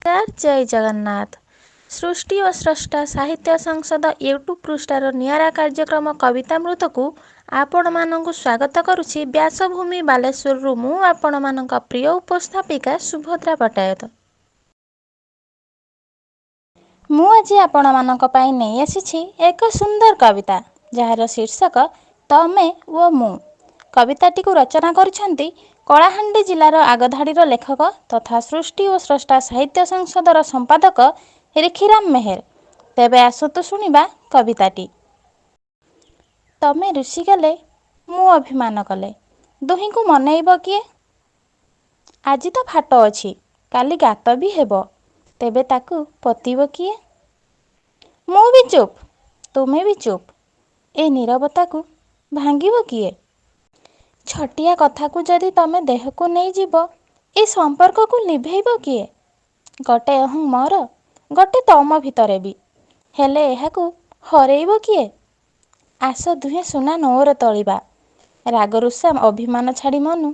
ନମସ୍କାର, ଜୟ ଜଗନ୍ନାଥ। ସୃଷ୍ଟି ଓ ସ୍ରଷ୍ଟା ସାହିତ୍ୟ ସଂସଦ ୟୁଟ୍ୟୁବ୍ ପୃଷ୍ଠାର ନିଆରା କାର୍ଯ୍ୟକ୍ରମ କବିତାମୃତକୁ ଆପଣମାନଙ୍କୁ ସ୍ୱାଗତ କରୁଛି ବ୍ୟାସଭୂମି ବାଲେଶ୍ୱରରୁ ମୁଁ ଆପଣମାନଙ୍କ ପ୍ରିୟ ଉପସ୍ଥାପିକା ସୁଭଦ୍ରା ପଟାୟତ। ମୁଁ ଆଜି ଆପଣମାନଙ୍କ ପାଇଁ ନେଇ ଆସିଛି ଏକ ସୁନ୍ଦର କବିତା, ଯାହାର ଶୀର୍ଷକ ତମେ ଓ ମୁଁ। କବିତାଟିକୁ ରଚନା କରିଛନ୍ତି କଳାହାଣ୍ଡି ଜିଲ୍ଲାର ଆଗଧାଡ଼ିର ଲେଖକ ତଥା ସୃଷ୍ଟି ଓ ସ୍ରଷ୍ଟା ସାହିତ୍ୟ ସଂସଦର ସମ୍ପାଦକ ରିଖିରାମ ମେହେର। ତେବେ ଆସନ୍ତୁ ଶୁଣିବା କବିତାଟି। ତମେ ରୁଷିଗଲେ, ମୁଁ ଅଭିମାନ କଲେ, ଦୁହିଁଙ୍କୁ ମନେଇବ କିଏ? ଆଜି ତ ଫାଟ ଅଛି, କାଲି ଗାତ ବି ହେବ, ତେବେ ତାକୁ ପୋତିବ କିଏ? ମୁଁ ବି ଚୁପ୍, ତୁମେ ବି ଚୁପ୍, ଏ ନୀରବତାକୁ ଭାଙ୍ଗିବ କିଏ? ଛୋଟିଆ କଥାକୁ ଯଦି ତମେ ଦେହକୁ ନେଇଯିବ, ଏ ସମ୍ପର୍କକୁ ଲିଭେଇବ କିଏ? ଗୋଟେ ଅହଂ ମୋର, ଗୋଟେ ତମ ଭିତରେ ବି, ହେଲେ ଏହାକୁ ହରେଇବ କିଏ? ଆସ ଦୁହେଁ ସୁନା ନଅର ତୋଳିବା, ରାଗରୁଷା ଅଭିମାନ ଛାଡ଼ି ମନୁ।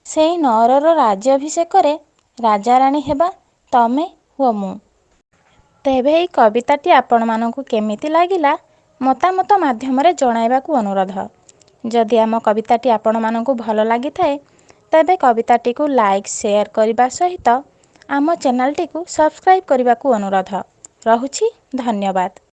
ସେଇ ନଅରର ରାଜ୍ୟାଭିଷେକରେ ରାଜାରାଣୀ ହେବା ତମେ ଓ ମୁଁ। ତେବେ ଏହି କବିତାଟି ଆପଣମାନଙ୍କୁ କେମିତି ଲାଗିଲା ମତାମତ ମାଧ୍ୟମରେ ଜଣାଇବାକୁ ଅନୁରୋଧ। ଯଦି ଆମ କବିତାଟି ଆପଣମାନଙ୍କୁ ଭଲ ଲାଗିଥାଏ, ତେବେ କବିତାଟିକୁ ଲାଇକ୍, ସେୟାର କରିବା ସହିତ ଆମ ଚ୍ୟାନେଲଟିକୁ ସବସ୍କ୍ରାଇବ୍ କରିବାକୁ ଅନୁରୋଧ ରହୁଛି। ଧନ୍ୟବାଦ।